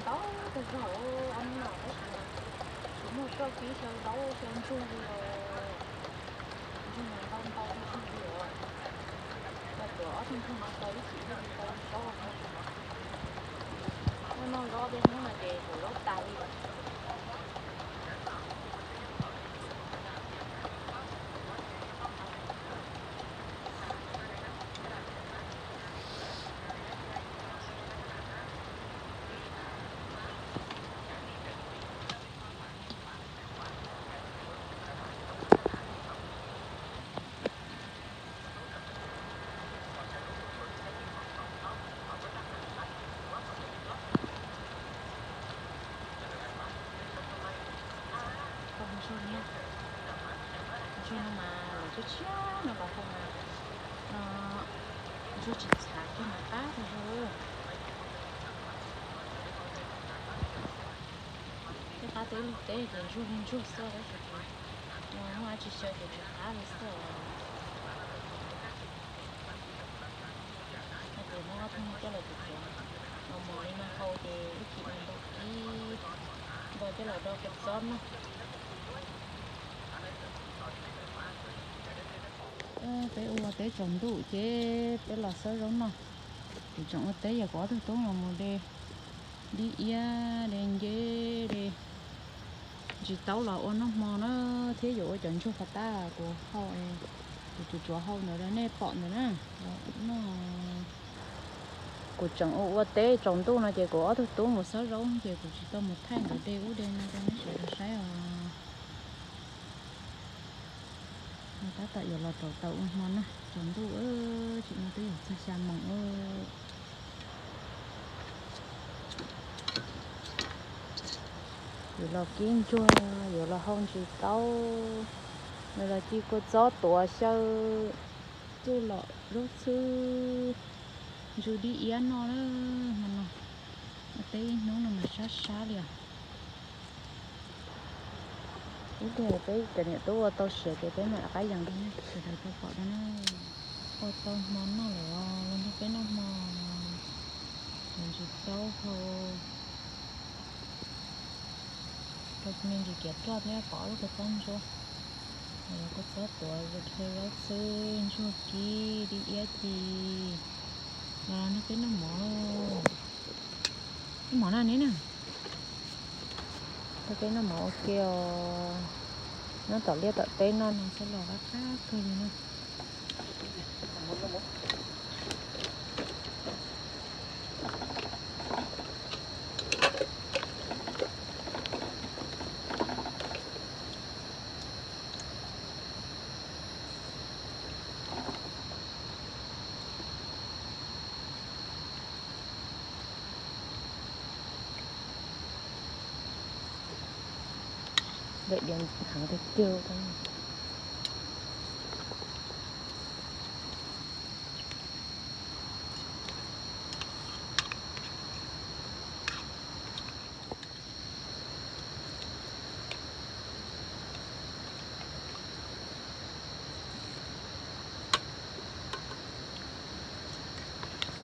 Tau tag zog ob hnub no tab sis tsis muaj txoj kev xyaw zaub xyaw ntsuag li os. Ntsuag mas ntau ntau ib tug li os. Tau tuav ob tug ntsuag no tau ib chim thiaj li tau zaub. Hnub no zaub peb hnub no ces tuav zaub tas li. Ntsuag no, ntsuag no mas lawv tshiab tshiab no los hau mas, no ntsuag tsis txhav kiag mas qab tag zog. Tej qab teb lug teb ces ntsuag li ntsuag xwb tab sis muaj dab tsi xyaw ces tsis qab li xwb os. Ces muab ob tug no coj los tsuav tsuav, los mos li no hau ces ib chim no nto kib, nto coj los do kua txob noj. Peb ua teb tsaus ntuj ces peb los xawb zaub noj. Kuv tseem ua teb, yog kuv ob tug tub los mus de dib iab, de nceb, de ntsis taub los ua noj hmo na, thiab yuav ua cov ntsuag pas tab kuv hau, kuv tsuav tsuav hau ntawd rau nej pom ntawd na. Kuv tseem ua ua teb tsaus ntuj no ces kuv ob tug tub mus xawb zaub ces kuv tsis tau mus thaij nkawd de ub de no rau nej sawv daws saib os. Tab tom yuav los rauv taws ua hmo na, tsaus ntuj, tsim no twb yuav txog xya moos. Yuav los kib ntsuag, yuav los hau ntsis taub, yuav los ci kua txob tuav xyaw, txuj lom zaub txhwb, ntsuag dib iab noj na. Hmo no ua teb ib hnub no mas sab sab li os. Ib pliag peb cov niam tub ua tau siav ces peb mam rov qab yees rau nej sawv daws tau pom dua na. Ua tau hmo noj lawm os, los nrog peb noj hmo. Cov ntsis taub hau, rau me ntsis kiav roj thiab pom ob lub kua txob ntsuab. Kua txob tuav, zaub txhwb, ntsuag kib, dib iab ci. Los nrog peb noj mov. Noj mov na neb na. Nrog peb noj mov ua ke os. Nyob tom liaj tom teb noj no xwb los qab qab kawg li na. Ntxim heev tiag tiag.